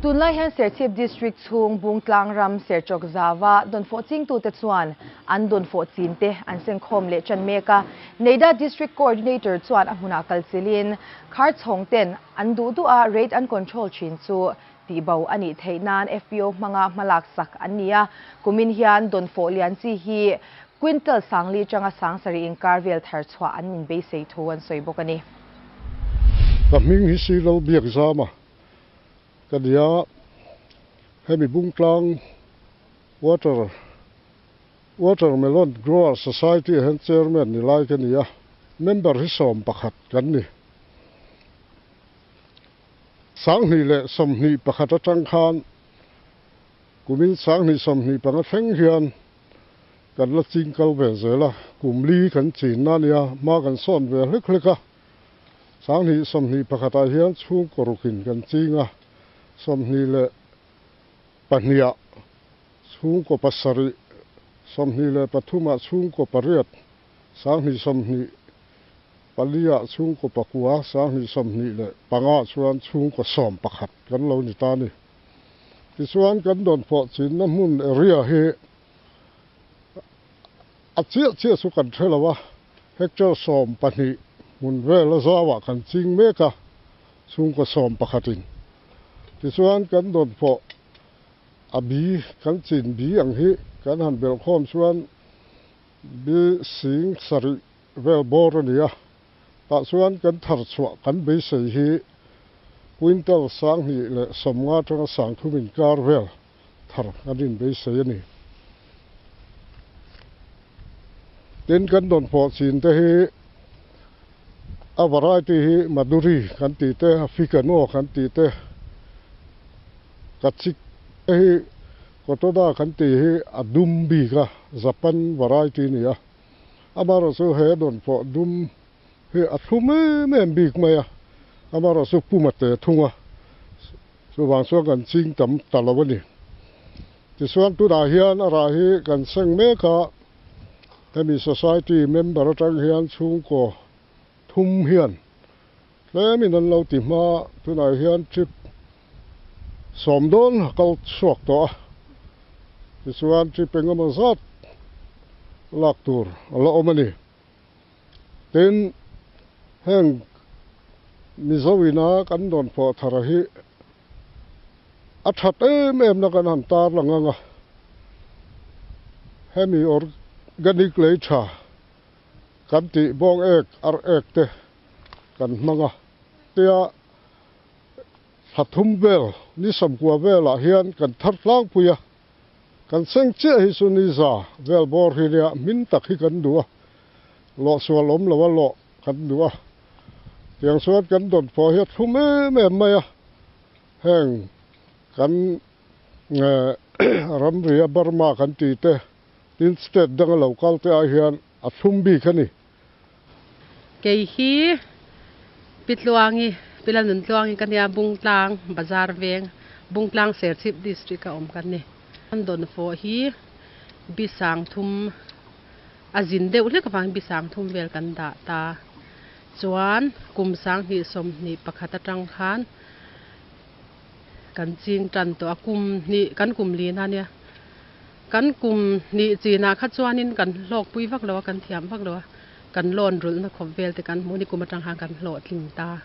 Tunlai hian Serchhip District chhung Bungtlang ram Serchawk zauva dawnfawh chingtute chuan an dawnfawh chinte an sengkhawm leh tan mek a. NEDA District Coordinator chuan a hmunah kalchilhin kharchhawng ten an duh duh a rate an control thin chu tihbo a nih theih nan FPO hmanga hmalak sak an ni a. Kumin hian dawnfawh lian chi hi quintal sangli atanga sangsarih inkar vel thar chhuah an inbeisei thu an sawi bawk a ni. Ka hming hi Silo Biakzama ka ni a, hemi Bungtlang Water Watermelon Grower Society ah hian Chairman ni lai ka ni a, member hi 11 kan ni. 2021 atang khan kumin 2025 thleng hian kan la ching kal ve zel a, kum li kan chinna a nia, hma kan sawn ve hlek hlek a. 2021 ah hian chhungkaw rukin kan ching a, 22 ah chhungkaw 7, 23 ah chhungkaw 8, 2024 ah chhungkaw 9, 2025 ah chuan chhungkaw 11 kan lo ni ta a ni. Tichuan kan dawnfawh chinna hmun area hi a chiah chiah chu kan hre lo a, hectare 12 hmun vel a zauah kan ching mek a, chhungkaw 11 in. Tichuan kan dawnfawh a bi kan chin bi ang hi kan han belhkhawm chuan bi 7000 vel bawr a ni a, tah chuan kan thar chhuah kan beisei hi quintal 2050 atanga 3000 inkar vel thar kan inbeisei a ni. Tin, kan dawnfawh chin te hi a variety hi Madhuri kan tih te, Fikano kan tih te, Kachik te hi Kotoda kan tih hi a dum bik a, Japan variety a ni a. Amaherawhchu he dawnfawh dum hi a thlum em em bik mai a, amaherawhchu pum a te thung a. Chuvang chuan kan ching tam ta lo a ni. Tichuan tunah hian a rah hi kan seng mek a, hemi society member atang hian chhungkaw thum hian tlemin an lo ti hma, tunah hian trip 10 dawn a kal chhuak tawh a, tichuan trip engemaw zat lak tur a la awm a ni. Tin, heng Mizo ina kan dawn pawh thar hi a that em em na kan han tar lang ang a, hemi organic lei tha kan tih bawng ek ar ek te kan hmang a, tia thla thum vel ni 90 velah hian kan thar tlangpui a. Kan seng chiah hi chu ni za vel bawr hi nia hmin tak hi kan duh a, lawh sual awm lo a lawh kan duh a, tiang chuan kan dawn pawh hi a thlum em em mai a, heng kan ramria Burma kan tih te tin state danga lo kal te ah hian a thlum bik a ni. Kei hi Pi Tluangi, Pi Lalnun Tluangi ka nia Bungtlang Bazar veng, Bungtlang Serchhip District a awm ka ni. An dawn fawh hi bi 3000 a zin deuh hlek avangin bi 3000 vel kan dah ta. Chuan kum 2021 atang khan kan ching tan tawh a, kum hnih kan kum lin a nia. Kan kum hnih chinah kha chuanin kan hlawkpui vak lo a, kan thiam vak lo a, kan loan rulhna khawp vel te kan hmuh ni kum atang khan kan hlawhtling ta.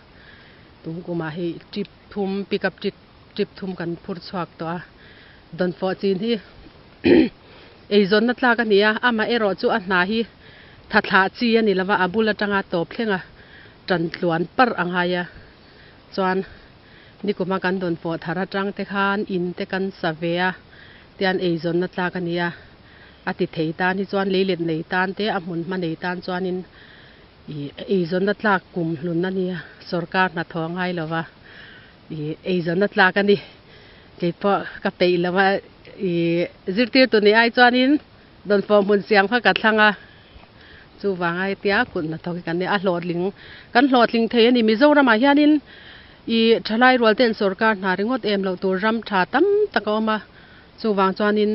Tum kumah hei trip thum, pick up trip trip thum kan phur chhuak tawh a. Dawnfawh chin hi eizawnna tlak a ni a, amah erawh chu a hna hi tha thlah chi a ni lo va, a bul atanga tawp thleng a, tan tluan parh a ngai a. Chuan nikuma kan dawnfawh thar atang te khan in te kan sa ve a, tian eizawnna tlak a ni a, a ti thei tan hi chuan leilet nei tan te a hmun hma nei tan chuanin ih eizawnna tlak kum hlun a ni a, sorkar hnathawh a ngai lo va, ih eizawnna tlak a ni. Keipawh ka peih lo a, ih zirtirtu nih ai chuanin dawnfawh hmun siam kha ka thlang a, chuvang a hetia kut hnathawk hi kan nia, a hlawhtling kan hlawhtling thei a ni. Mizoramah hianin ih thalai rual ten sorkar hna ringawt em loh tur ram tha tam tak a awm a, chuvang chuanin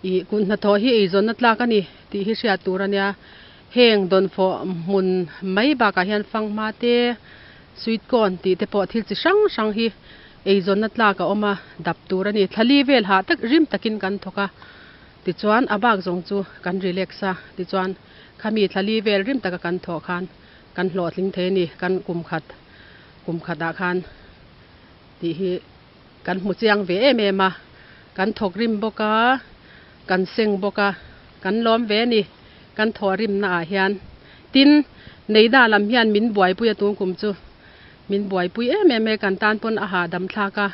ih kut hnathawh hi eizawnna tlak a ni tih hi hriat tur a nia. Heng dawnfawh hmun mai bakah hian fanghma te, sweet corn tih te pawh thil chi hrang hrang hi. Eizawnna tlak a awm a, dap tur a ni. Thla li vel hah tak rim takin kan thawk a, tichuan a bak zawng chu kan relax a, tichuan khami thla li vel rim taka kan thawh khan kan hlawhtling thei a ni, kan kum khat kum khatah khan tih hi kan hmu chiang ve em em a, kan thawk rim bawk a, kan seng bawk a, kan lawm ve a ni, kan thawh rimna ah hian. Tin, Neida lam hian min buaipui a tun kum chu. Min buaipui em em e, kan tan pawn a hahdam thlak a,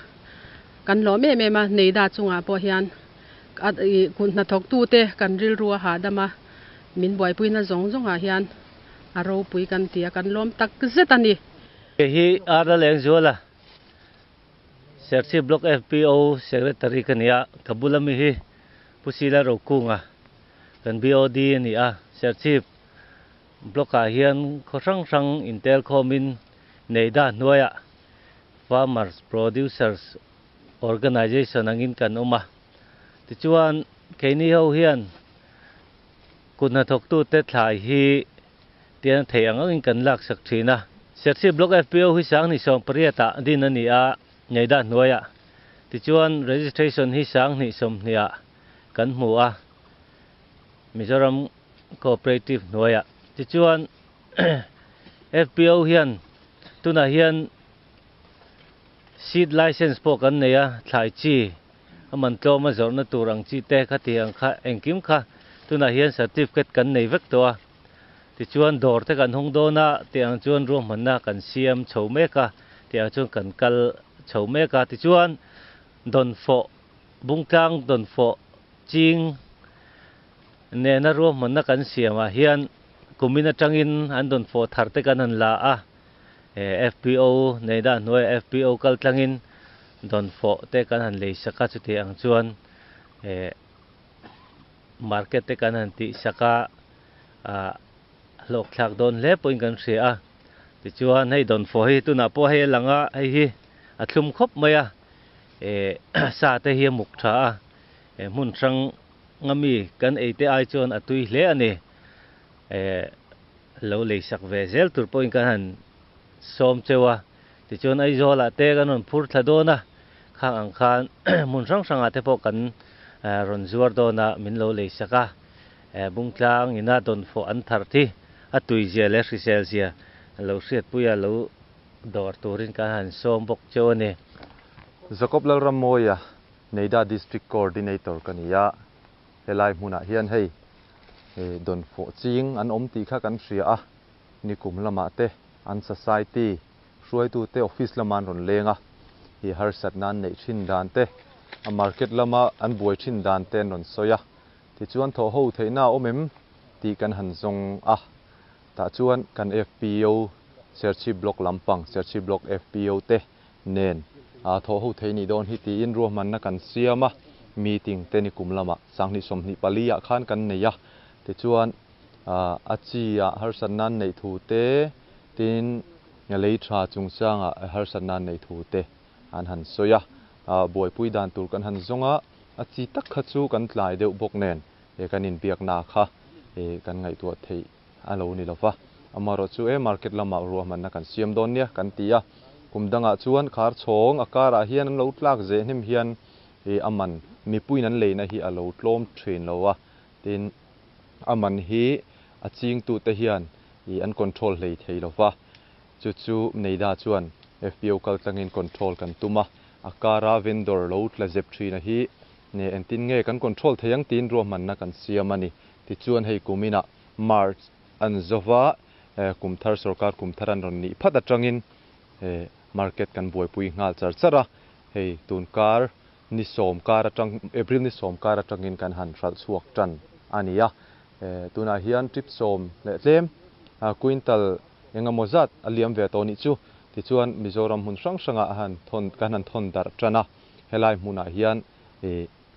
kan lawm em em a, Neida chungah pawh hian a ih kut hnathawktute kan rilru a hahdam a, min buaipuina zawng zawngah hian a ropui kan ti a, kan lawm tak zet a ni. Kei hi Arla Lengzuala, Serchhip Block FPO Secretary ka ni a, ka bula mi hi Pu Sila Rokunga, kan BOD a ni a, Serchhip Block ah hian khaw hrang hrang intel khawmin Neida hnuaiah Farmers Producers Organisation angin kan awm a. Tichuan, keini ho hian kut hnathawktute thlai hi tian a theih ang angin kan laksak thin a. Serchhip Block FPO hi 2018 ah din a ni a, Neida hnuaiah. Tichuan, registration hi 2020 ah kan hmu a, Mizoram Cooperative hnuaiah. Tichuan FPO hian tunah hian seed license pawh kan nei a, thlai chi a man tlawma zawrhna tur ang chi te kha tih ang kha engkim kha tunah hian certificate kan nei vek tawh a. Tichuan dawr te kan hawng dawn a tih ang chuan ruahmanna kan siam chho mek a tih ang chuan kan kal chho mek a. Tichuan dawnfawh bungtlang dawnfawh ching Nena ruahmanna kan siamah hian kumin atangin an dawn fawh thar te kan han la a, FPO nei dah hnuaiah FPO kal tlangin dawn fawh te kan han lei sak a, chuti ang chuan market te kan han tih sak a, hlawkthlak dawn hle pawhin kan hria a. Tichuan hei dawn fawh hi tunah pawh hei a lang a, hei hi a thlum khawp mai a, sa te hi a muk tha a, hmun hrang Nga mi kan ei te ai chuan a tui hle a ni. Eh, lo lei sak ve zel tur pawhin kan han sawm cheu a. Tichuan Aizawlah te kan rawn phur thla dawn a, khang ang khan hmun hrang hrangah te pawh kan rawn zuar dawn a, min lo lei sak a. Eh, Bungtlang ina dawnfawh an thar thi a tui zia leh hrisel zia lo hriatpui a lo dawr turin kan han sawm bawk cheu a ni. Jacob Lalrammawia Neida District Coordinator ka ni a, helai hmunah hian hei dawnfawh ching an awm tih kha kan hria a, nikum lamah te an society hruaitute office lama an rawn leng a, i harsatna an neih thin dan te, a market lama an buai thin dan te an rawn sawi a, tichuan thawh ho theihna a awm em tih kan han zawng a, tah chuan kan FPO Serchhip Block lampang Serchhip Block FPO te nen a thawh ho thei nih dawn hi tiin ruahmanna kan siam a, meeting te ni kum lamah 2024 ah khan kan nei a, tichuan a chi ah harsatna an neih thu te, tin lei tha chungchangah harsatna an neih thu te an han sawi a, buaipui dan tur kan han zawng a, a chi tak kha chu kan tlai deuh bawk nen he kan inbiakna kha kan ngaihtuah theih a lo ni lova, amaherawh chu e market lamah ruahmanna kan siam dawn nia kan ti a, kum dangah chuan khar chhawng a karah hian an lo tlak zeh hnem hian i a man mipuiin an leina hi a lo tlawm thin lo a, tin a man hi a chingtute hian i an control hlei thei lova, chu chu Neida chuan FPO kaltlangin control kan tum a, a kara vendor lo tla zep thina hi ne engtin nge kan control thei ang tiin ruahmanna kan siam a ni. Tichuan hei kuminah March an zova kum thar sorkar kum thar an rawn nih phat atangin market kan buaipui nghal char char a, hei tun kar ni sawm kar atang April ni sawm kar atangin kan han hralh chhuak tan a ni a, tunah hian trip sawm leh tlem quintal engemaw zat a liam ve tawh nih chu. Tichuan Mizoram hmun hrang hrangah a han thawn kan han thawn darh tan a, helai hmunah hian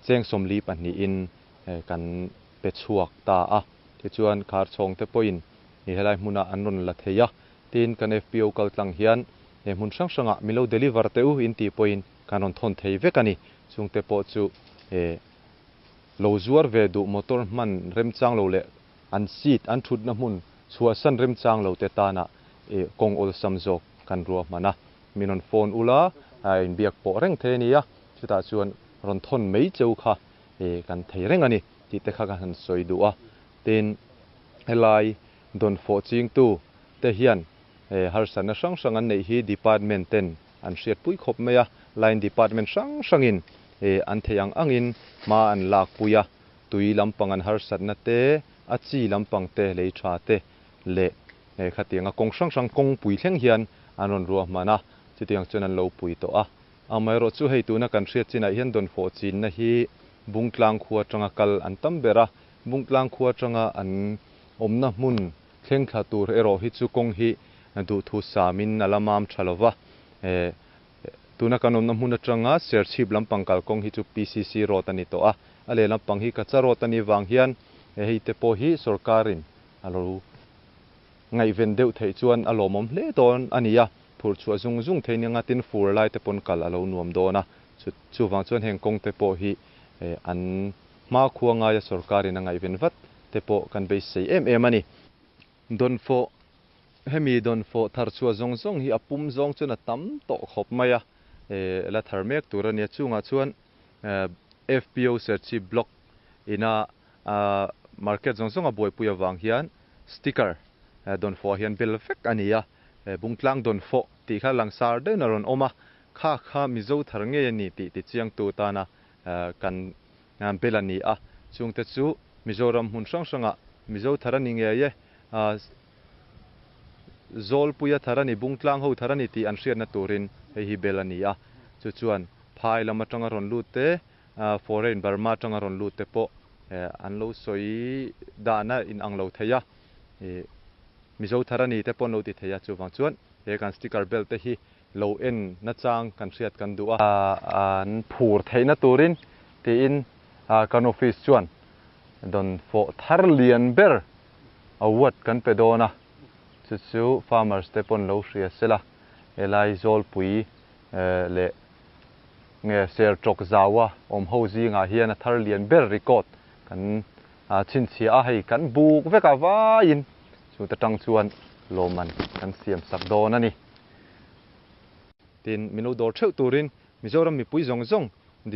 cheng sawmli pahnihin kan pe chhuak ta a, tichuan khar chhawng te pawhin helai hmunah an rawn la thei a, tin kan FPO kal tlang hian he hmun hrang hrangah min lo deliver teh u in tih pawhin kan rawn thawn thei vek a ni. Chung te pawh chu lo zuar ve duh motor hman remchang lo leh an seat an thutna hmun chhuahsan remchang lo te tana kawng awlsam zawk kan ruahman a, min rawn phone ula. inbiak pawh reng thei a ni a, chutah chuan rawn thawn mai cheu kha kan thei reng a ni tih te kha ka han sawi duh a. Tin, helai dawnfawh chingtu te hian harsatna hrang hrang an neih hi department ten an hriatpui khawp mai a, line department hrang hrangin an theih ang angin hma an lakpui a, tui lampang an harsatna te, a chi lampang te, lei tha te leh khatianga kawng hrang hrang kawngpui thleng hian an rawn ruahman a, chutiang chuan an lo pui tawh a. Amaherawh chu hei tuna kan hriat chinah hian dawnfawh chinna hi Bungtlang khua atanga kal an tam ber a, Bungtlang khua atanga an awmna hmun thleng thla tur erawh hi chu kawng hi duhthu samin a la mam tha lova. Tuna kan awmna hmun atanga Serchhip lampang kalkawng hi chu PCC road a ni tawh a, a leh lampang hi Kacha road a nih vang hian hei te pawh hi sorkarin a lo ngaihven deuh theih chuan a lawmawm hle dawn a ni a, phurh chhuah zung zung thei nia tin fur lai te pawn kal a lo nuam dawn a, chuvang chuan heng kawng te pawh hi an hmakhua ngaia sorkarin a ngaihven vat te pawh kan beisei em em a ni. Dawnfawh, Hemi dawnfawh thar chhuah zawng zawng hi a pum zawng chuan a tam tawh khawp mai a, la thar mek tur a nia. Chungah chuan FPO Serchhip Block ina market zawng zawng a buaipui avang hian sticker dawnfawh ah hian bel vek a ni a, Bungtlang dawnfawh tih kha langsar deuhin a rawn awm a, kha kha Mizo thar ngei a ni tih tichiangtu tana kan bel a ni a, chungte chu Mizoram hmun hrang hrangah Mizo thar a ni ngei e, Zawlpuia thar a ni, Bungtlang ho thar a ni tih an hriatna turin hei hi bel a ni a. Chu chuan phai lam atanga rawn lut te, foreign Burma atanga rawn lut te pawh an lo sawi dahna inang lo thei a, Mizo thar a ni te pawh an lo ti thei a, chuvang chuan he kan sticker bel te hi lo en nachang kan hriat kan duh a. An phur theihna turin tiin kan office chuan dawnfawh thar lian ber award kan pe dawn a, chu chu farmers te pawn lo hria sela, helai Zawlpui leh nge Sertawk zaua awm ho zingah hian a thar lian ber record kan chhinchhiah a, hei kan buk vek a vaiin chu ta tang chuan lawmman kan siam sak dawn a ni. Tin, min lo dawr theuh turin Mizoram mipui zawng zawng.